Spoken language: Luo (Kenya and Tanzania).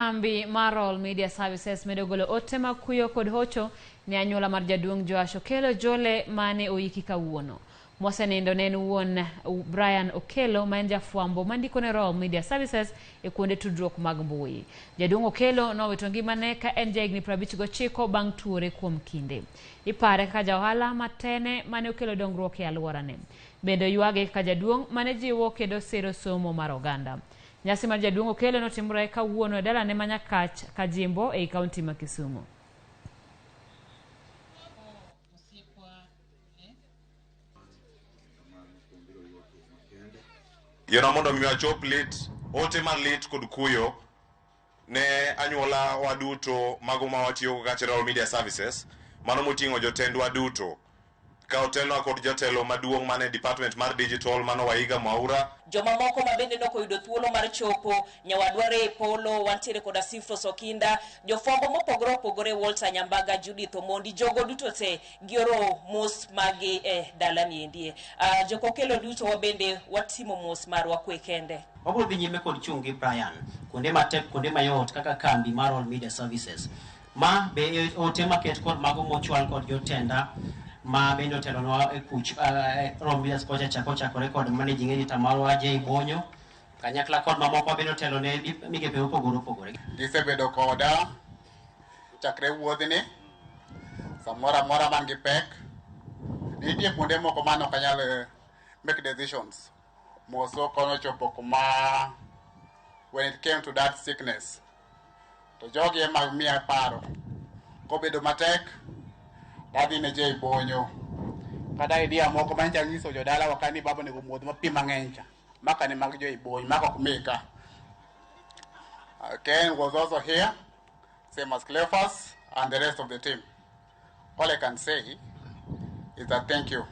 Kambi mar Royal Media Services medo golo ote mag kuyo kod hocho ne anyuola mar jaduong' Joash Okello Jole mane oiki kawuono. Mosenindo ne en wuon Brian Okello ma en jafwambo mandiko ne Royal Media Services e kuonde tudruok mag mbui. Jaduong' Okello nowito ngimane ka en jahigni 59 bang' tuore kuom kinde. Ipare kaka jaohala matene mane okelo dongruok e alworane. Bende oywage kaka jaduong' mane jiwo kendo siro somo mar oganda. Nyasi mar jaduong' Okello notimore kawuono e dalane ma Nyakach Kajimbo ei kaunti ma Kisumu. Yienwa mondo mi wachop lit, ote mar lit kod kuyo ne anyuola wa duto mago ma watiyogo kaka Royal Media Services, mano moting'o jotendwa duto ka otelnwa kod jatelo maduong' mane department mar digital mano Waiga Mwaura. Jomamoko ma bende nokoyudo thuolo mar chopo nyawadwa Ray Polo, wantiere koda Sifros Okinda, jofwambo mopogore opogore, Walter Nyambaga, Judith Omondi, jogo duto te gioro mos magi e dalani endie. Jokokelo duto wabende watimo mos marwa kwe kende. Wabiro dhi nyime kod chung' gi Brian kuonde matek kuonde mayot kaka kambi mar All Media Services. Ma be e ote maket kod mago mochwal kod jotenda ma bende otelonwa e kuch Royal Media kocha chako chakore kod managing editor marwa Jay Bonyo kanyakla kod mamoko bende otelo ne migepe mopogore opogore. Gisebedo koda chakre wuodhni, samoro amora man gi pek, nitie kuonde moko mane ok anyal make decisions. Moso kono chopo kuma when it came to that sickness, to jogi ema miya paro. Kobedo matek, tadhi ne Jay Bonyo. Kata idea moko manyicha nyiso jodala wa ni baba onego modh pi mang'eny cha. Maka ne mag Jay Bonyo, maka ok meka. Ken was also here, same as Cleophas and the rest of the team. All I can say is that thank you.